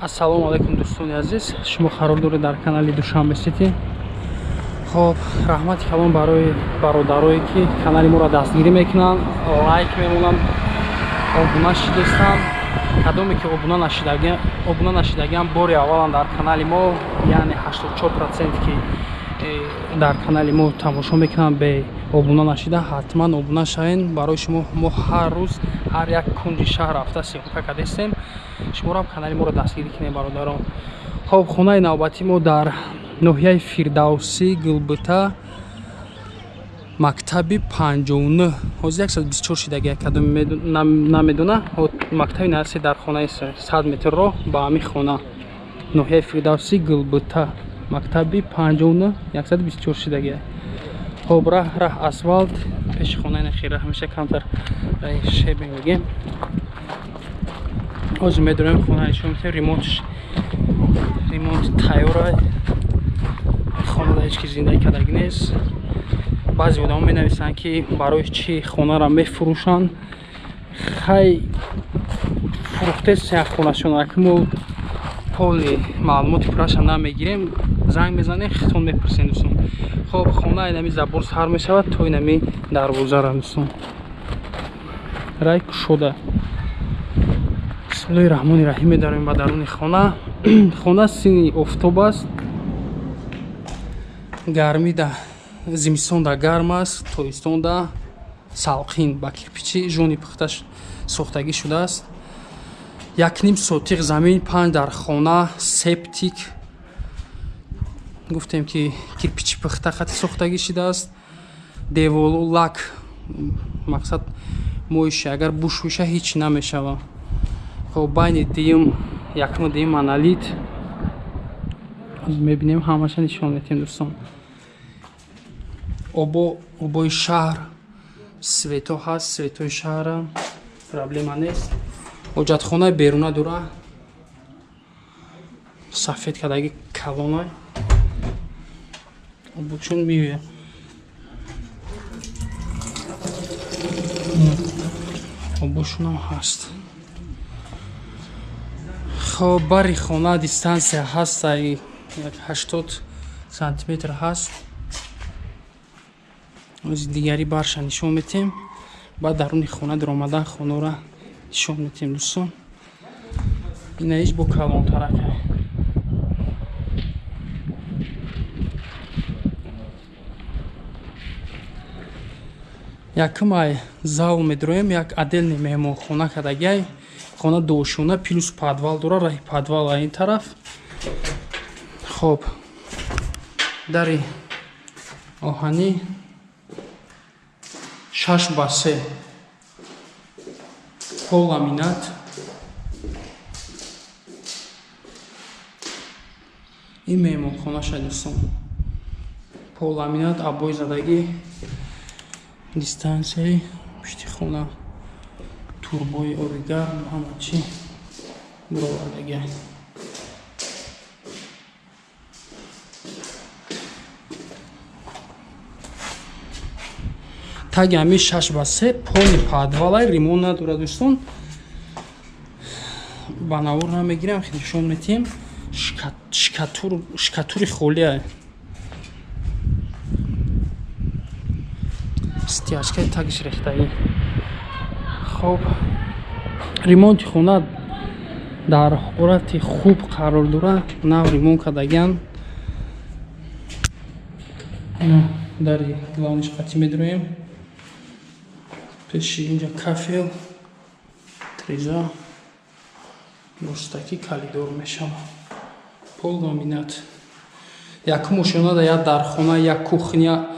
Ассалому алайкум, дӯстони азиз, шумо қарор доред дар канали Душанбе Сити. Хоб, раҳмати калон барои бародарое, ки канали моро дастгирӣ мекунанд, лайк мемонанд, обуна шидестанд. Кадоме ки обуна нашидагиам, бори аввалан дар канали мо, яъне 84% ки дар канали мо тамошо мекунанд бе обуна нашида, ҳатман обуна шавен. Барои шумо мо ҳар рӯз ҳар як кунҷи шаҳр рафта съёмка кардестем. Шуморо канали моро дастгирӣ кунем, бародарон. Хоб, хонаи навбатӣ мо дар ноҳияи Фирдавсӣ, Гулбута, мактаби 59, ҳозир 124 шидаги, кадоме намедона, мактаби наси дар хонаи 100 метр роҳ ба ҳамин хона, ноҳияи Фирдавсӣ, Гулбута, мактаби 59, 124 шидаги. Хоб, раҳ асфалт, пеши хонаи нахира ҳамеша камтар раи шебе мегем. Ҳозир медорем хона нишон медиҳем, ремонт тайёра, хонада ҳеҷ ки зиндагӣ кардагӣ нест. Баъзе одамо менависанд, ки барои чӣ хонаро мефурӯшанд. Хай, фурӯхтест як хонашон, ки мо поли маълумоти пурраша намегирем, занг мезанем, хитон мепурсем, дӯстон. Хоб, хона инами забор сар мешавад то инами дарвозара, дӯстон, рай кушода. Бисмиллоҳи раҳмони раҳим, медароем ба даруни хона. Хона сини офтоб аст, гармида зимистонда гарм аст, тобистонда салқин, ба кирпичи жони пухта сохтагӣ шудааст. 1.5 сотиқ замин, 5 дар хона, септик, гуфтем ки кирпичи пухта хати сохтагӣ шудааст. Деволу лак, мақсад моиши агар бушӯша, ҳеҷ намешава. Хоб, байни дуюм, якуму дуюм монолит мебинем, ҳамаша нишон медиҳем, дӯстон. Обои шаҳр, свето ҳаст, светои шаҳра проблема нест. Ҳоҷатхонаи беруна дора, сафед кардаги, калона, обучун меояд, обошунам ҳаст. Хоб, бари хона дистанция ҳаст, 80 сантиметр ҳаст. Ози дигари барша нишон метем, баъд даруни хона даромада хонаро нишон метем, дӯстон. Ина ҳеҷ бо калонтарака. Якум ай зал медроем, як отдельный меҳмонхона кардагиай. Хона дошона плюс подвал дора, раҳи подвал ин тараф. Хоб, дари оҳанӣ, 6 ба 3, пол ламинат. Ин меҳмонхонаша, дӯстон, пол ламинат, обои задагӣ, дистанцияи пушти хона, турбои оби гарм, ҳама чӣ буровардагиай. Таги ҳами 6 ба 3, поли подвалай, ремонт надорад, дӯстон. Ба навор намегирам, нишон метиҳем. Шкатури холиай, стяжкаи тагиш рехтагӣ. Хоб, ремонти хона дар ҳолати хуб қарор дорад, нав ремонт кардагиан. Дари главниш қатӣ медроем, пеши инҷа кафел, треза, ростакӣ калидор мешавад. Пол ламинат. Якум ошёнада як дархона, як кухня,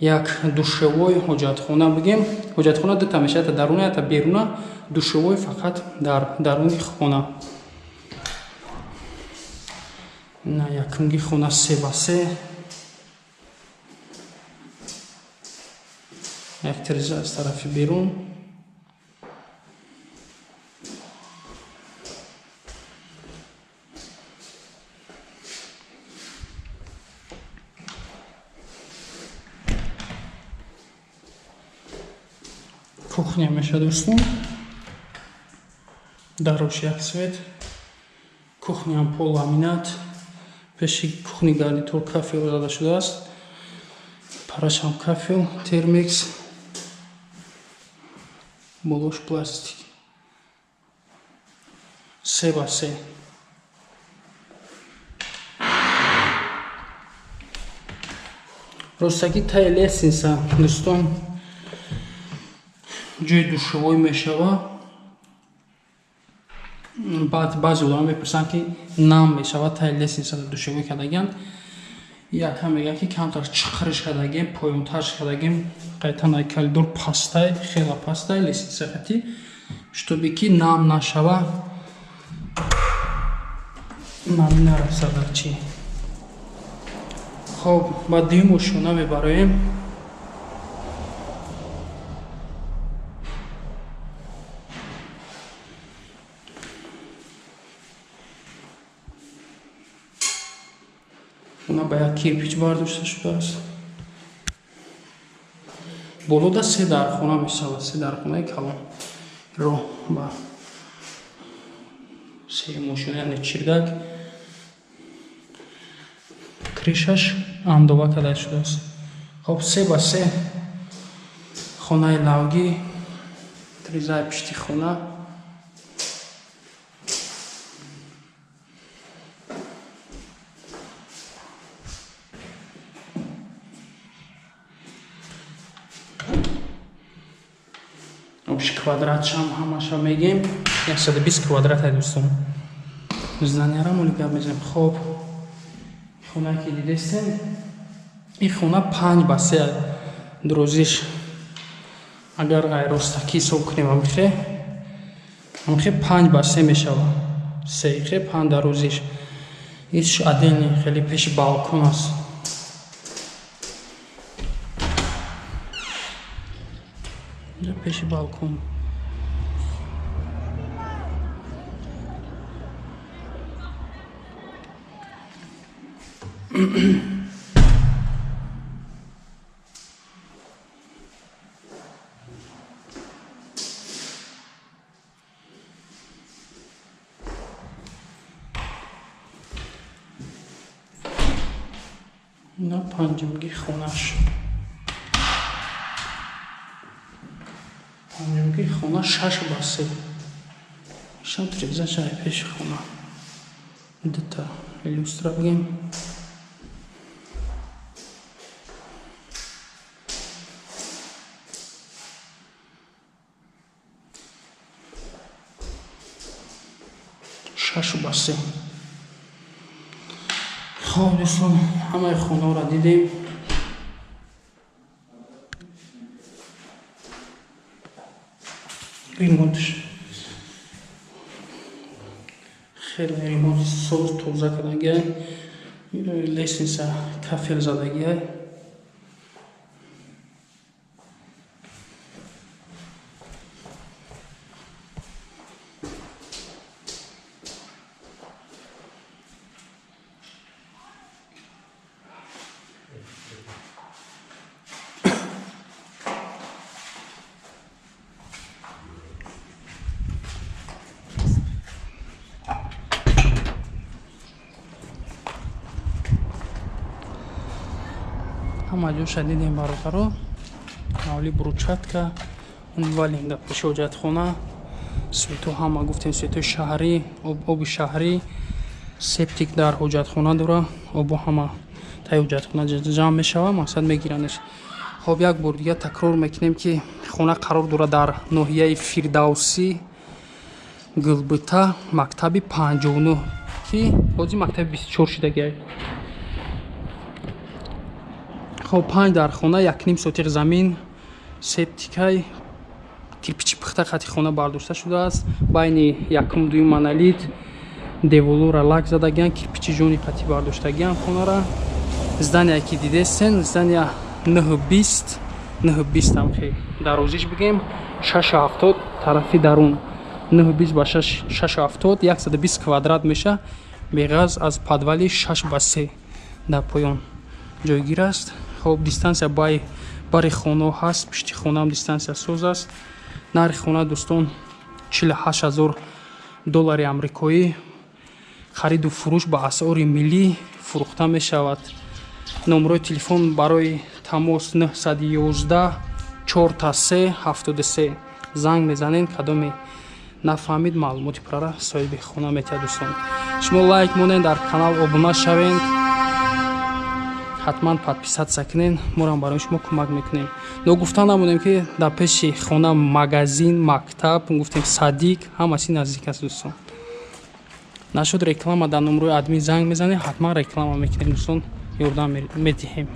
як душевой, ҳоҷатхона бигем. Ҳоҷатхона дута мешавад, ята даруна, ята беруна, душевой фақат дар даруни хона. На, якумги хона 3 ба 3, як тиреза аз тарафи берун. Кухня мешавад, дӯстон, дарош як свет. Кухняам пол ламинат. Пеши кухни гарнитур кафел зада шудааст. Парашам кафел, термекс. Болош пластик. 3 ба 3. Ростаки таи лестница дӯстон ҷои душевой мешава. Баъд баъзе одамон мепурсанд, ки нам мешава таи лестница душевой кардагианд. Якам мегӯяд, ки камтар чиқириш кардагем, поёнтарш кардагем, қайтан ай коридор пастай, хела пастай лестница хати, чтобы ки нам нашава, намӣ нарасад дар чӣ. Хоб, ба дуюм ошёна мебароем. Хона ба як кирпич бардошта шудааст. Болода 3 дархона мешавад, 3 дархонаи калон. Роҳ ба сеюм ошёна, яъне чирдак. Кришаш андова карда шудааст. Хоб, 3 ба 3 хонаи лавгӣ, тризаи пишти хона. Общий квадратшам ҳамаша мегем 120 квадрат ай дӯстон. Зданияра моли гап мезанем. Хоб, хонае ки дидестем, ин хона 5 ба 3 дурозиш. Агар айростакӣ ҳисоб кунем, ҳамихе 5 ба 3 мешавад. Се 5 дарозиш. Иш отдельный хеле пеши балкон аст. Пеши балкон. На панҷумги хонаш. Панҷумги хона 6 ба 3. Ишам трезаша пеши хона. Дута люстра бигем. 6 ба 3. Хоб дӯстон, ҳамаи хонаро дидем. Ремонтш хеле ремонти соз тоза кардагиай. Лестница кафел задагиай. Ҳама ҷоша дидем бародаро. Мавли брусчатка, валим дар пеши ҳоҷатхона. Свето ҳама гуфтем, светои шаҳрӣ, оби шаҳрӣ, септик дар ҳоҷатхона дора. Обо ҳама таи ҳоҷатхона ҷамъ мешава, мақсад мегиранеш. Хоб, як бор дига такрор мекунем, ки хона қарор дорад дар ноҳияи Фирдавсӣ, Гулбута, мактаби 59, ки ҳозир мактаби 24 шудагиай. Хоб, 5 дар хона, 1.5 сотиқ замин, септикай, кирпичи пухта хати хона бардошта шудааст. Байни якум дуюм монолит деволура лак задагиан, кирпичи ҷони хати бардоштагиан хонара. Здания ки дидестен, здания 9.20, 9.20 ҳам дарозиш бигем, 6.70 тарафи дарун. 9.20 ба 6.70, 120 квадрат меша. Беғаз аз подвали 6 ба 3 дар поён ҷойгир аст. Хоб, дистанция бари хона ҳаст, пишти хонаам дистанция соз аст. Нархи хона дӯстон 48 000 доллари амрикоӣ. Хариду фурӯш ба асъори миллӣ фурӯхта мешавад. Номерои телефон барои тамос 911 43 73. Занг мезанед, кадоме нафаҳмид, маълумоти пуррара соҳиби хона метиҳад. Дӯстон, шумо лайк монед, дар канал обуна шавед, ҳатман подписаться кунед, морам барои шумо кӯмак мекунем. Ногуфта намонем, ки дар пеши хона магазин, мактаб, гуфтем, садик, ҳама чи наздик аст. Дӯстон, нашуд реклама, дар номерои админ занг мезанед, ҳатман реклама мекунем. Дӯстон, ёрдам медиҳем.